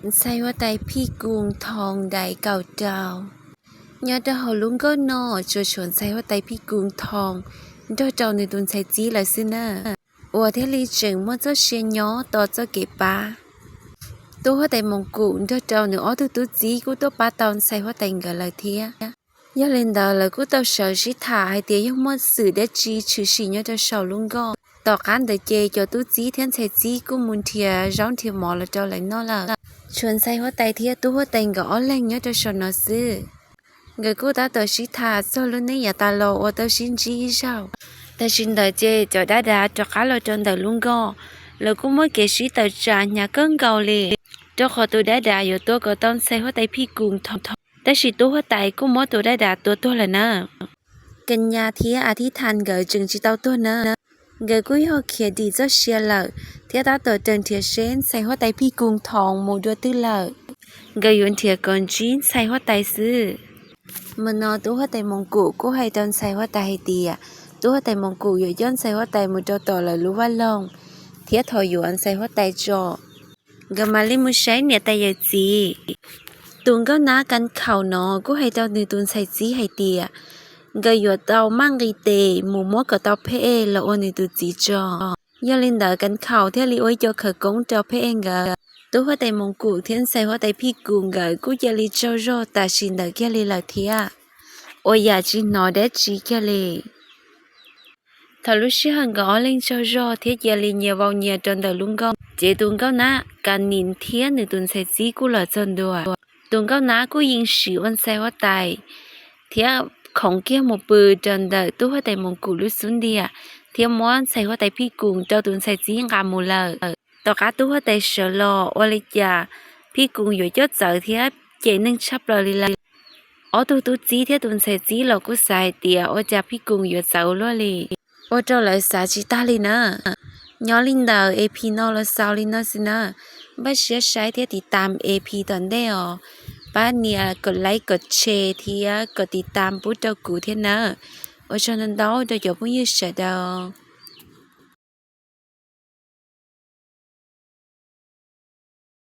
Ntxhais huab tais Phij Kung Thoo daim kaum rau. Nyob rau hauv lub nkoj no tsuas tshuav ntxhais huab tais Phij Kung Thoo nrog rau nws tus ntxhais txib lawm xwb na, uas thiaj li tseem muaj txoj sia nyob tos txoj kev pab. Tub huab tais Moos Kum nrog rau nws ob tug tub txib kuj tuaj pab tau ntxhais huab tais nkawd lawm thiab. Yog li ntawd lawv kuj tau sawv sib tham hais tias yog muaj xwm dab tsi tshwm sim nyob rau saum lub nkoj. Tom qab ntawd ces cov tub txib thiab ntxhais txib kuj mus nrhiav zaub nrhiav mov los rau lawv noj lawm. Tshuav ntxhais huab tais thiab tub huab tais nkawd ob leeg nyob rau saum no xwb. Nkawd kuj tab tom sib tham txog lub neej yav tas los uas tau sib ntsib ib zaug. Tam sim ntawd ces cov dab dav rov qab los rau ntawm lub nkoj, lawv kuj muab kev sib tawm tsam hnyav kawg nkaus li, rau qhov tus dab dav yuav tua kom tau ntxhais huab tais Phij Kung Thoo, tab sis tub huab tais kuj muab tus dab dav tua tuag lawm na. Kev nyas thiab A Thib Thas nkawd tseem tsis tau tuag na, nkawd kuj yog khiav dim txoj sia lawm thiab tab tom raws nrhiav seb ntxhais huab tais Phij Kung Thoo mus dua twg lawm. Nkawd yuav nrhiav kom ntsib ntxhais huab tais xwb. Mas no tub huab tais Moos Kum kuj hais rau ntxhais huab tais hais tias tub huab tais Moos Kum yuav coj ntxhais huab tais mus rau tom lawv lub vaj loog thiab thov yuav ntxhais huab tais tso, nkawd mam li mus saib niam tais yawm txiv. Tus nkauj nab Kas Khaum no kuj hais rau nws tus ntxhais txib hais tias nkawd yuav tau maj nqis tes mus muab kom tau Phej Ej los ua nws tus txiv tso. Yog li ntawd Kas Khaum thiaj li ua ib co khawv koob rau Phej Ej nkawd. Tub huab tais Moos Kum thiab ntxhais huab tais Phij Kung nkawd kuj cia li tsaug zog tam sim ntawd kiag li lawm thiab, ua yam tsis hnov dab tsi kiag li. Thaum lub sij hawm nkawd ob leeg tsaug zog thiab cia li nyias vau nyias rau ntawm lub nkoj, ces tus nkauj nab Kas Nim thiab nws tus ntxhais txib kuj los txog ntua. Tus nkauj nab kuj yeej sim ua ntxhais huab tais thiab khoov kiag mus pw rau ntawm tub huab tais Moos Kum lub xub ntiag thiab muab ntxhais huab tais Phij Kung rau tus ntxhais txib nqa mus lawm. Tom qab tub huab tais sawv los ua li cas Phij Kung yuav coj txawv thiab cem neeg tshaj plaws li lawm. Ob tug tub txib thiab tus ntxhais txib los kuj xav hais tias ua cas Phij Kung yuav txawv ua luaj li, ua rau lawv xav tsis tag li na. Nyob li ntawd EP no los xaus li no xwb na. Npaj siab saib thiab tiv tam EP tom ntej os. Pab nias kom like kom share thiab kom tiv tam pub rau kuv thiab nawb. Ua tsaug ntau ntau rau cov phooj ywg sawv daws.